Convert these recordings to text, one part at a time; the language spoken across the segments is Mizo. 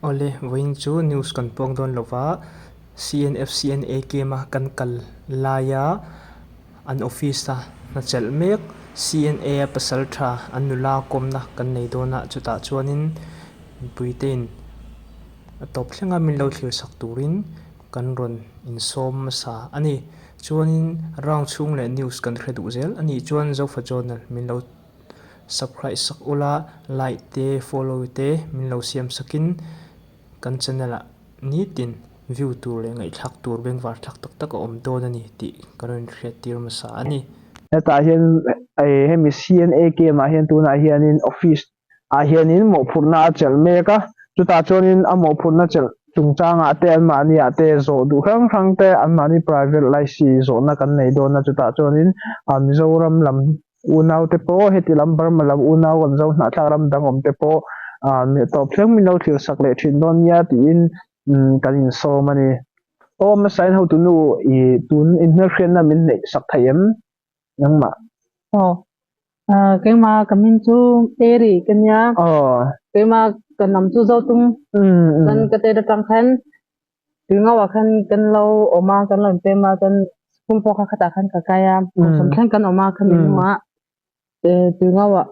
Awle, vawiin chu news kan puang dawn lova, CNFCNA camp a kan kal laia an office a hna chelh mek CNA a pasal tha an nula kawmna kan nei dawn a, chutah chuanin mipuitein a tawp thlenga min lo thlir sak turin kan rawn insawm hmasa a ni. Chuanin round chhung leh news kan hre duh zel a nih chuan Zofa Journal min lo Subscribe sak ula, like te, follow te min lo siam sakin kan channel ah nitin view tur leh ngaihthlak tur bengvar thlak tak tak a awm dawn a ni tih ka rawn hriat tir hmasa a ni. Hetah hian hemi CNA camp ah hian tunah hianin office ah hianin mawhphurhna a chelh mek a, chutah chuanin a mawhphurhna chelh chungchangah te anmahni ah te zawh duh hrang hrang te anmahni private laisi zawhna kan nei dawn a, chutah chuanin Mizoram lam Unau te pawh heti lam Burma lam unau kan zo hnahthlak ram dang awm te pawh tawp thleng min lo thlir sak leh thin dawn nia tiin kan insawm a ni. Aw hmasain hotu nu i tun inhmelhriatna min neih sak thei em nangmah? Aw keimah ka min chu Eri ka nia. Aw. Keimah ka nam chu Zotung. Chuan ka tet atang khan Tuingauah khan kan lo awm a, kan lo inpem a, chuan school pawh kha khatah khan ka kai a, kum sawm thleng kan awm a, khami hnuah Tuingauah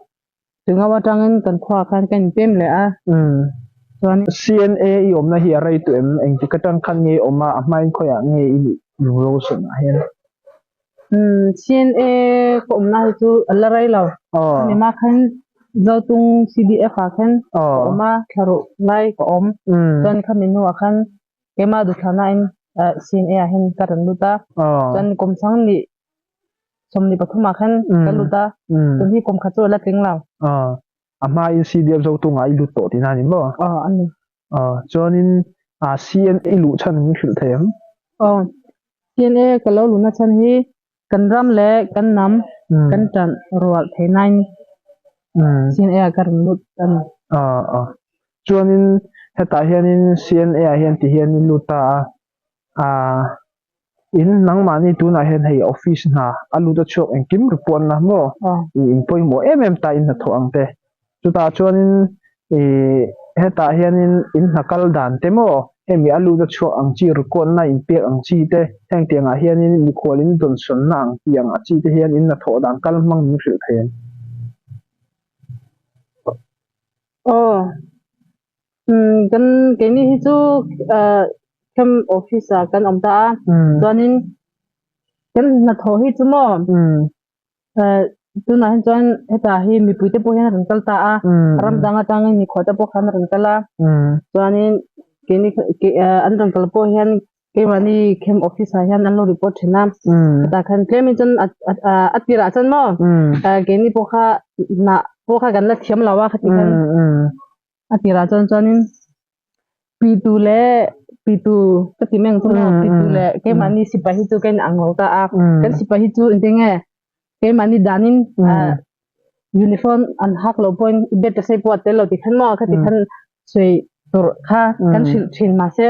Tuingau atangin kan khuaah khan kan inpem leh a, chuan. CNA i awmna hi a rei tawh em? Engtik atang khan nge i awm a, a hmain khawiah nge i nih Roshan ah hian? CNA ka awmna hi chu a la rei lo. Khami hma khan Zotung CDF ah khan ka awm a, thla ruh lai ka awm. Chuan khami hnuah khan keimah duhthlahna in CNA ah hian ka rawn lut a. Chuan kum sangni 23 ah khan ka lut a, tun hi kum khat chu a la tling lo. A hmain CDF Zotung ah i lut tawh tihna a ni maw? Aw a ni. Aw chuanin CNA i luh chhan min hrilh thei ang? Aw CNA ka lo luhna chhan hi kan ram leh kan hnam kan ṭan rual thei nain CNA ah ka rawn lut a ni. Aw aw chuanin hetah hianin CNA ah hian tihian i lut ta a, Aaa in nangmahni tunah hian hei office hna a lut a chhuak engkim report na maw i in pawimawh em em ta in hnathawh ang te chutah chuanin ih hetah hianin in hna kal dan te maw hemi a lut a chhuak ang chi record na in pek ang chi te heng tiangah hianin mikhual in dawnsawn na ang tih ang a chi te hian in hnathawh dan kal hmang min hrilh thei ang. Aw. Kan keini hi chu camp office ah kan awm ta a chuanin kan hnathawh hi chu maw tunah hian chuan hetah hi mipui te pawh hian a rawn kal ta a ram dang atangin mikhual te pawh khan a rawn kal a chuanin keini an rawn kal pawh hian keimahni camp office ah hian an lo report thin a hetah khan tlemin chuan a tirah chuan maw keini pawh kha hnah pawh kha kan la thiam lo a khati khan. A tirah chuan chuanin pitu leh pitu ka ti meng chu maw pitu leh keimahni sipai hi chu ka inang lo ta a kan sipai hi chu engtin nge keimahni danin uniform an hak loh pawhin i bet ta sei pawh a tel lo ti khan maw khati khan sawi tur kha kan hrilh thin mahse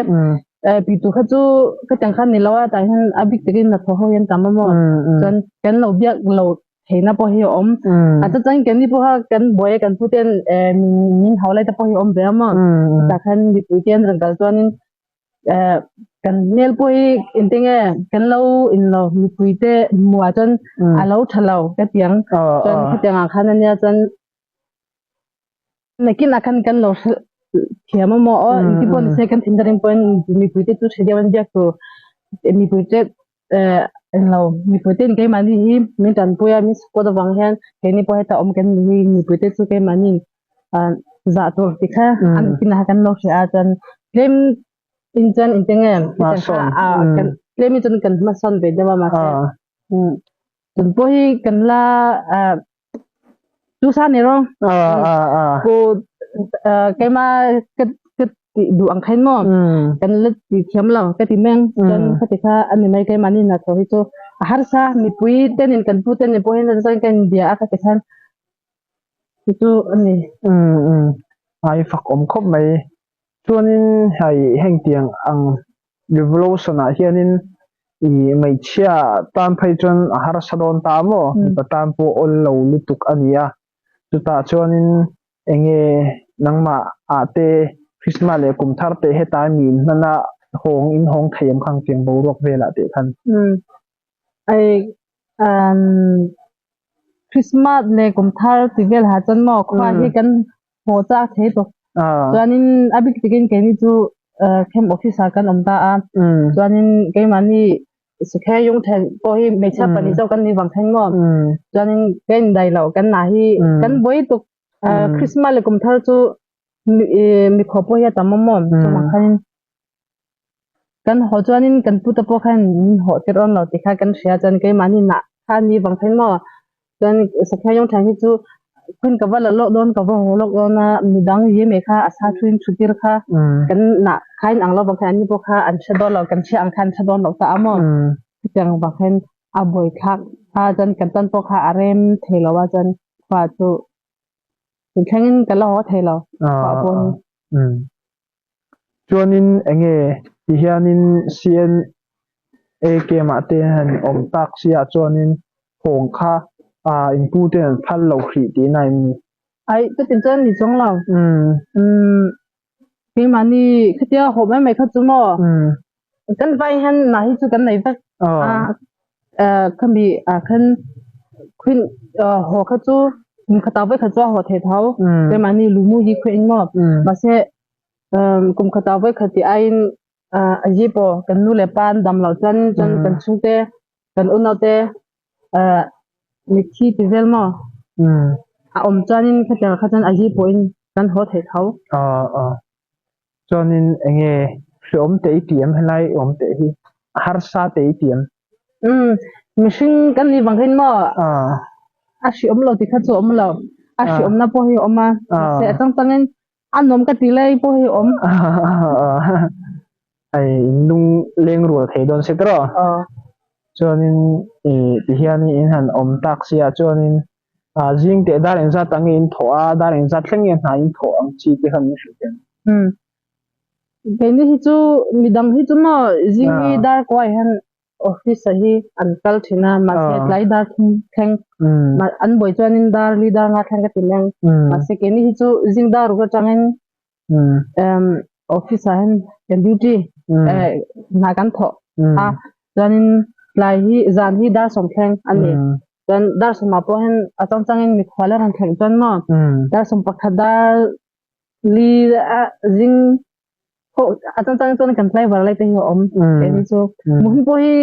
pitu kha chu khatiang khan ni lo a tah hian a bik takin hnathawh ho hi an tam a maw chuan kan lo biak lo theihna pawh hi a awm. A chu chuan keini pawha kan buai a kan pu ten min hau lai te pawh hi a awm ve a maw. Chutah khan mipui te an rawn kal chuanin kan hmel pawh hi engtin nge kan lo in lo mipui te hmuh ah chuan a lo tha lo ka ti ang. Chuan khatiang ah khan ania chuan nakinah khan kan lo hrilh thiam a maw aw engtin pawh nise kan thinrim pawhin mipui te chu hre deuh an biak tur mipui te Englo, mipuite'n keimahni hi min tanpui a, min support avang hian keini pawh heta awm kan ni hi mipuite chu keimahni zah tur ti kha an kinah kan lo hria a chuan tlem in chuan engtin nge tlem in chuan kan hmasawn ve deuh a mahse tun pawh hi kan la Chu sa ni rawh. Ku keimah ka ka ti duh ang khain maw. Kan la ti thiam lo ka ti meng. Chuan khati kha a ni mai keimah ni hnathawh hi chu a harsa mipui tenin kan pu tenin pawh hian chuan ka inbia a khati khan chu chu a ni. Ai fak awm khawp mai. Chuanin hei hengtiang ang revolution ah hianin i hmeichhia tan phei chuan a harsa dawn ta maw? Mipa tan pawh awl lo lutuk a ni a, chutah chuanin enge nangmah ah te. Christmas leh kum thar te hetai mi in hman a hawng in hawng thei em khang tiang boruak velah teh khan. Um ai um Christmas leh kum thar ti vel ha chuan maw khua hi kan haw chak thei tawk. Chuanin a bik takin keini chu camp office ah kan awm ta a. Chuanin keimahni Sikhe yung then pawh hi hmeichhia pahnih chauh kan nih vang khan maw. Chuanin ka indai loh kan nah hi kan buai tuk. Christmas leh kum thar chu mikhual pawh hi a tam a maw. Chuvang khanin kan haw chuanin kan pute pawh khan min haw tir awm lo tih kha kan hria chuan keimahni nah kha a nih vang khan maw. Chuan Sakhian yung then hi chu khun ka va la lawk dawn ka va haw lawk dawn a midang ye mai kha a sa thuin thu tir kha kan nah kha in ang lo vang khan an ni pawh kha an hre dawn lo kan hria ang khan an hre dawn lo ta a maw. Chutiang vang khan a buaithlak a chuan kan tan pawh kha a rem thei lo a chuan khua chu thlengin ka la haw thei lo khua pawh hi. Chuanin enge ti hianin CNA camp ah te han awm tak si ah chuanin hawng kha ah in pu ten an phal lo hrih tihna em ni? Aih chutin chuan ni chuang lo. Umm keimahni khatia haw mai mai kha chu maw kan vai hian mah hi chu kan nei vek a khami ah khan khuin haw kha chu kum khat ah vawi khat chu a haw thei tho keimahni lumu hi khuin maw mahse kum khat ah vawi khat tih aiin a hi pawh kan nu leh pa an dam loh chuan chuan kan chhungte kan unau te mitthi ti vel maw a awm chuanin khatiang ah kha chuan a hi pawhin kan haw thei tho. Chuanin enge hreawm teh i ti em helai awm teh hi a harsa teh i ti em? Umm mihring kan nih vang hian maw a hreawm lo tih kha chu a awm lo a hreawmna pawh hi a awm a mahse a chang changin a nuam ka ti lai pawh hi a awm. Ai in lung leng rual thei dawn si tawh chuanin tihianin in han awm tak sia chuanin Zing teh dar engzat ang nge in thawh a, dar engzat thleng nge hna in thawh ang chi te kha min hrilh thei ang. Umm. Keini hi chu midang hi chu maw zing hi dar kuai hian office ah hi an kal thin a, mahse tlai dar thum thleng an buai chuanin dar li dar nga thleng ka ti leng. Mahse keini hi chu zing dar ruk atangin um office ah hian kan duty hna kan thawh a chuanin tlai hi zan hi dar sawmthleng a ni chuan dar sawmah pawh hian a chang changin mikhual a rawn thleng chuan maw dar sawm pakhat dar li a zing pawh a chang changin chuan kan tlai var lai te hi a awm keini chu muhim pawh hi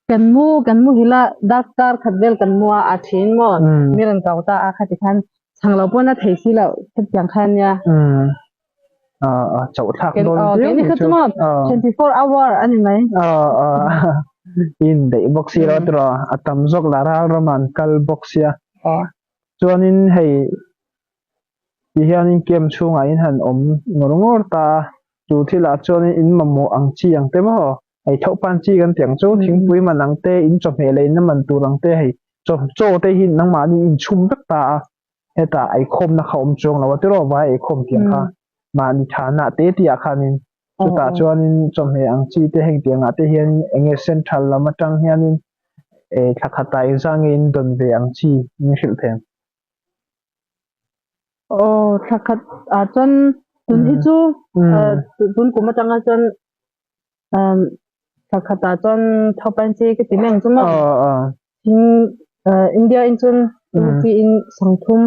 kan mu kan mu hila darkar khat vel kan mu a a thin maw mi rawn kau ta a khati khan chhang lo pawn a thei si loh hetiang khan nia chauh thlak dawn viau keini kha chu maw 24 hour a ni mai in daih bawk si lo tiraw a tam zawk lah ral ramah an kal bawk sia chuanin hei Ti hianin camp chhungah in han awm ngawr ngawr ta a, chu thilah chuanin in mamawh ang chi ang te maw, hei thauhpan chi kan tih ang chu, thingpui man ang te, in chawhmeh leh inna man tur ang te, hei chaw chaw te hi nangmahni in chhum vek ta a, hetah eikhawmna kha awm chuang lo a tiraw vai eikhawm tiang kha mahni thanah te tihah khanin chutah chuanin chawhmeh ang chi te heng tiangah te hianin eng nge central lam atang hianin thla khatah engzah nge in dawn ve ang chi min hrilh thei ang. Aw thla khat ah chuan tun hi chu tun kum atanga chuan thla khat ah chuan thopain chi ka ti mai ang chu maw tin India in chuan rupee in sangthum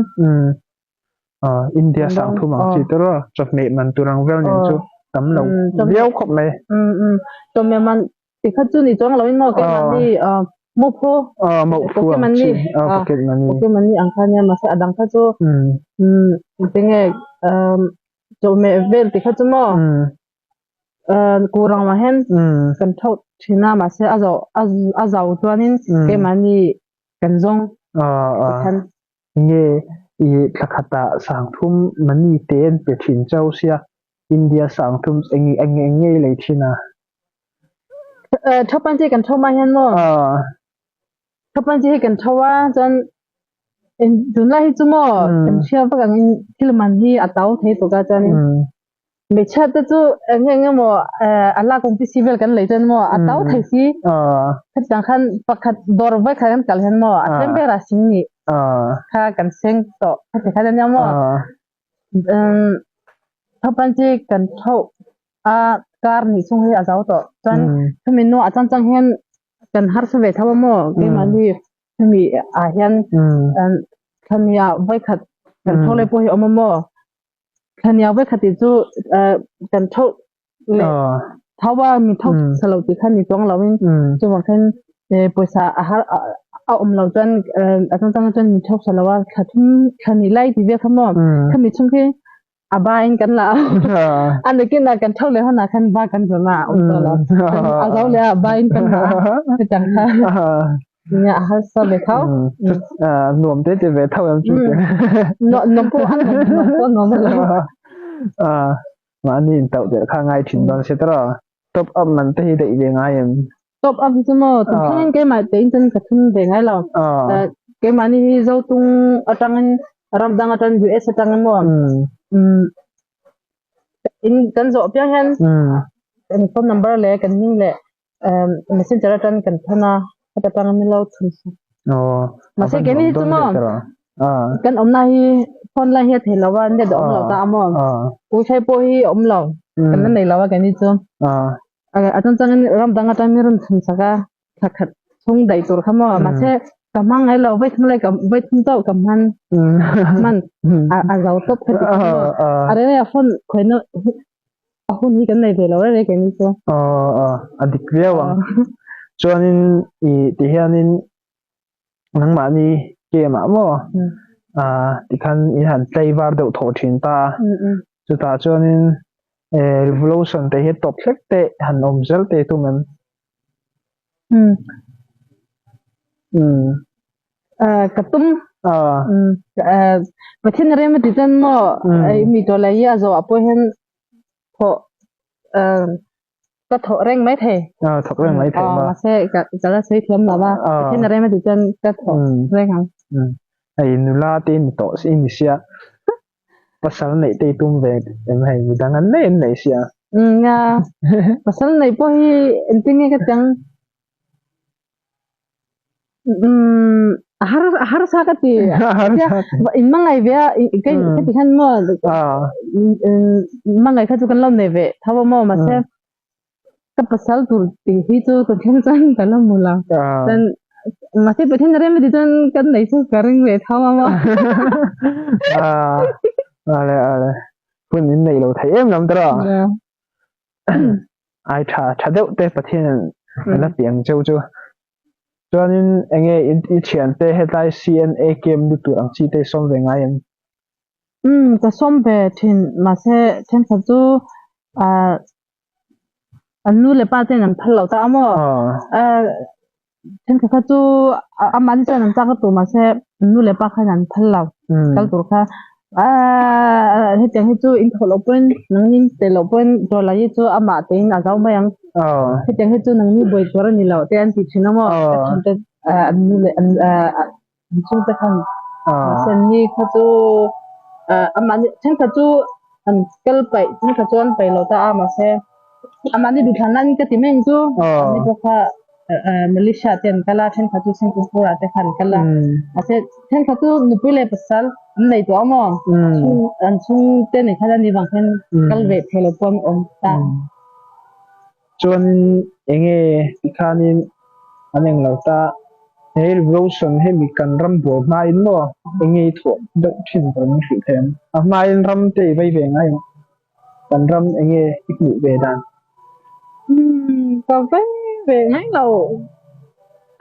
India sangthum ang chi te rawh chawhmeh man tur ang vel nen chu tam lo viau khawp mai. Chawhmeh man Tikhat chu ni chuang loin maw keimahni mawphu pocket money pocket money ang kha nia mahse a dang kha chu enge chawhmeh vel tikhat chu maw kurang ah hian kan thauh thin a mahse a zau a zau chuanin keimahni kan zawng tikhan. Nge i thla khatah sangthum money te an pe thin chau sia India sangthum eng eng eng ngei lei thin a. Thopan chi kan tho mai hian maw? Thopan chi hi kan tho a chuan tunlai hi chu maw kan hria vak angin thil man hi a to thei tuk a chuan hmeichhia te chu eng eng emaw a lak awm chi vel kan lei chuan maw a to thei si. Hetiang khan pakhat dawr vai khat kan kal hian maw a tlem ber a sing nih kha kan seng tawh heti khan ania maw. Thopan chi kan tho a kar nih chung hi a zo tawh. Chuan chumi hnuah a changchang hian kan harsa ve tho a maw keimahni chumi ah hian thlania vawikhat kan tho leh pawh hi a awm a maw. Thlania vawikhat tih chu kan tho leh tho a mi tho sa lo tih kha ni chuang loin chuvang khan pawisa a har a awm lo chuan a changchang chuan mi tho sa lo a thla thum thla hnih lai tih vel kha maw khami chhung khi a ba in kan la a a nakin ah kan tho leh hunah khan ba kan zawm a awm tawh lo a zo leh a ba in kan la a hetiang kha nia a harsa ve tho nuam te te ve tho em chu nuam pawh a nuam pawh nuam lo mahni in tauh der kha ngai thin dawn se tawh top up man te hi daih ve ngai em top up hi chu maw tun thlengin keimah te in chuan ka thun ve ngai lo keimahni hi Zotung atangin ram dang atang US atangin maw in kan zawh piang hian kan phone number leh kan hming leh messenger atang kan thawn a heta tang min lo chhun sak mahse keini hi chu maw kan awmna hi phone line hi a thei lo a net a awm lo ta a maw wifi pawh hi a awm lo kan la nei lo a keini chu. A changchangin ram dang atang mi rawn chhun sak a, thla khat chhung daih tur kha maw mahse ka hmang ngai lo vawi thum lai ka vawi thum chauh ka hman hman a zo tawp kha ti kha maw a reng reng a phone khawihna a hun hi kan nei ve lo reng reng keini chu. A dik viau ang. Chuanin i ti hianin nangmahni game ah maw tikhan in han tlaivar deuh thawh thin ta a, chutah chuanin revolution te hi tawp hlek te han awm zel te tum em? Ka tum Pathian rem a ti chuan maw mi tawh leh hi a zawh ah pawh hian thawh Ka thawh reng mai thei. Ah, thawk reng mai thei ma. Mahse ka ka la sawi thiam lo va. Pathian a rem a ti chuan ka thawh reng ang. Hei nula te ni tawh si ni sia. Pasal neih te i tum ve em hei midang an nei an nei sia. Nia. Pasal neih pawh hi engtin nge ka tiang. A har a harsa ka ti. In hmangaih ve a ka ti khan maw hmangaih kha chu kan lo nei ve tho a maw mahse ka pasal tur tih hi chu ka thleng chuan ka la hmu lo. Chuan mahse Pathian a rem a ti chuan kan nei chu ka ring ve tho a maw. Ale ale hun in neih lo thei em lam tawh a. Ai tha tha deuh te Pathian an la ti ang cheu chu. Chuanin enge i thiante hetlai CNA camp lu tur ang chi te i sawm ve ngai em? Umm ka sawm ve thin mahse thenkhat chu ah an nu leh pa ten an phal lo ta a maw? Thenkhat kha chu amahni chuan an chak a tur mahse an nu leh pa khan an phal lo kal tur kha aaa hetiang hi chu in thawh loh pawhin nangni tel loh pawhin tawlai hi chu amah tein a zo mai ang hetiang hi chu nangni buai tur a ni lo te an ti thin a maw ka thiante an nu leh an chhungte khan mahse anni kha chu amahni thenkhat chu an kal paih thenkhat chu an paih lo ta a mahse amahni duhthlanna an ka ti mai ang chu anni pawh kha Malaysia te an kal a thenkhat chu Singapore ah te kha an kal a mahse thenkhat chu nupui leh pasal an nei tawh a maw an chhungte nei khan ani vang hian kal ve thei lo pawh an awm ta. Chuanin enge tikhanin an eng lo ta he revolution hemi kan ram buai hmain maw enge i thawh deuh thin tur min hrilh thei ang a hmain ram te i vei ve ngai ang kan ram enge i hmuh ve dan. Umm ka vei ve ngai lo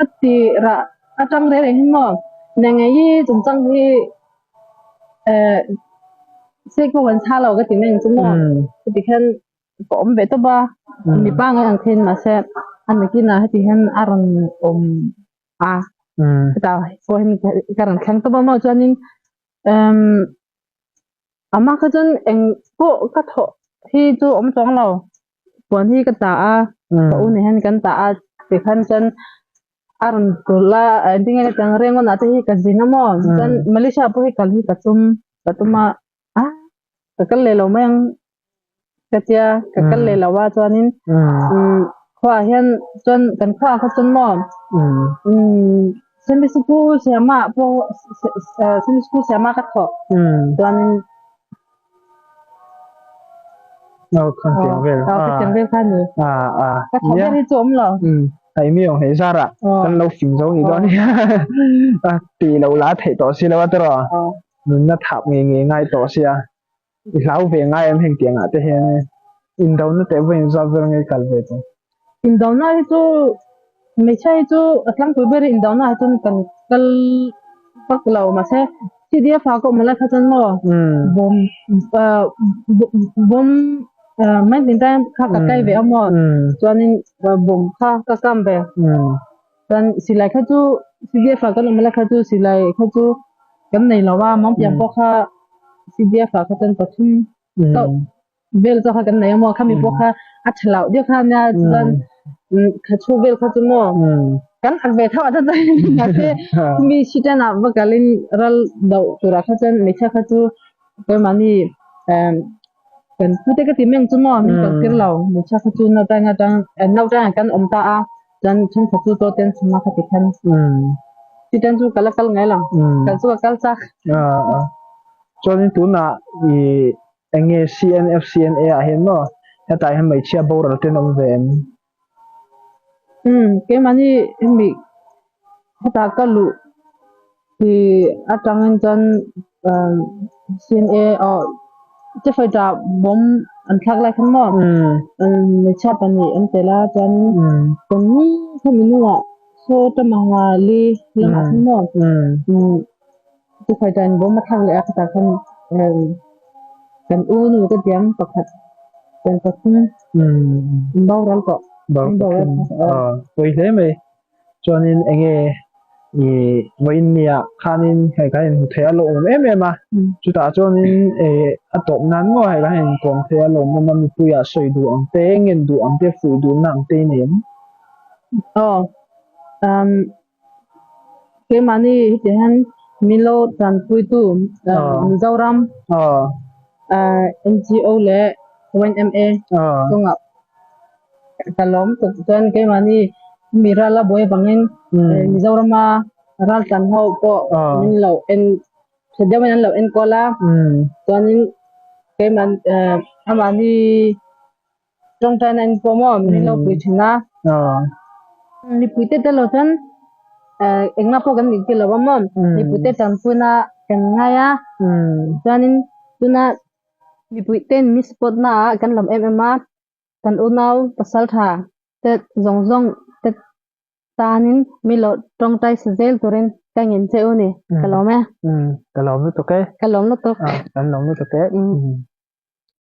a ti rah atang reng reng hi maw nangei chungchang hi eh sek pawh kan chhah lo ka ti mai ang chu maw tikhian ka awm ve tawp a mipa ngai ang khin mahse a nakinah heti hian a rawn awm a hetah pawh hian ka rawn thleng tawp a maw chuanin umm amah kha chuan eng pawh ka thawh hi chu a awm chuang lo puan hi ka ta a ka u nen hian kan ta a tikhan chuan a rawn kulh a engtin nge ka tih ang Rangoon ah te hi ka zin a maw chuan Malaysia pawh hi kal hi ka tum ka tum a. A ka kal leh lo mai ang ka tia ka kal leh lo a chuanin umm khuaah hian chuan kan khuaah kha chuan maw umm Sunday sikul siamah pawh Sunday sikul siamah ka thawk chuanin. Oh, khan tiang vel. Ah, ka tiang vel kha ni. Ah, ah. Ka tha ber hi chu awm lo. Um, hei mi ong hei zara. Kan lo fing zo ni dawn hi. A ti lo la theih tawh si lo a tiraw. Nunna thap nge nge ngai tawh sia. I hlau ve ngai em heng tiangah te hian indona teh vawiin zat vel nge kal ve chu? Indona hi chu hmeichhia hi chu a tlangpui ber indona ah chuan kan kal vak lo mahse CDF ah ka awm lai kha chuan maw bawm bawm mai tin tan kha ka kai ve a maw chuanin bawm kha ka kam ve chuan silai kha chu CDF ah kan awm lai kha chu silai kha chu kan nei lo a mawngpiang pawh kha CDF ah kha chuan pathum chauh vel chauh kha kan nei a maw khami pawh kha a tha loh deuh kha nia chuan kha chhu vel kha chu maw kan ak ve tho a chuan mahse mi sitan ah va kalin ral doh turah kha chuan hmeichhia kha chu keimahni kan pute ka ti mai ang chu maw min kal tir lo hmeichhia kha chu nautang atang nautang ah kan awm ta a chuan thenkhat chu chaw te an chhum a khati khan sitan chu ka la kal ngai lo kal chu ka kal chak. Chuanin tunah i Eng nge CNFCNA ah hian maw hetah hian hmeichhia boral te an awm ve em? Umm keimahni hemi hetah ka luh hi atangin chuan CNA aw chefaita bawm an thlak lai khan maw hmeichhia pahnih an tel a chuan kan khami hnungah saw tamanga li lamah khan maw Chufai chuan bawm a thlak leh a khatah khan kan u nu ka tiang pakhat kan pathum an boral tawh. Boral pathum pawi hle mai. Chuanin enge i vawiin nia khanin hei kan inhmu thei a lawmawm em em a. Chutah chuanin a tawp nan maw hei kan inkawm thei a lawmawm a mipuiah sawi duh ang te ngen duh ang te fuih duhna ang te i nei em? Aw Keimahni heti hian Milo tanpuitu Mizoram NGO leh YMA chungah ka lawm tuk chuan keimahni mi ral a buai avangin Mizorama ral tlan ho pawh min lo en tha deuhin an lo enkawl a chuanin keimah amahni Tawngtaina in pawh maw min lo pui thin a. Mipuite te lo chuan engmah pawh kan nih tir lo a maw. Mipuite tanpuina kan ngai a. Chuanin tuna mipuite min support na ah kan lawm em em a. Kan unau pasaltha te zawng zawng te tanin min lo tawngtai sa zel turin ka ngen che u ni. Ka lawm e. Ka lawm lutuk e. Ka lawm lutuk. Kan lawm lutuk e.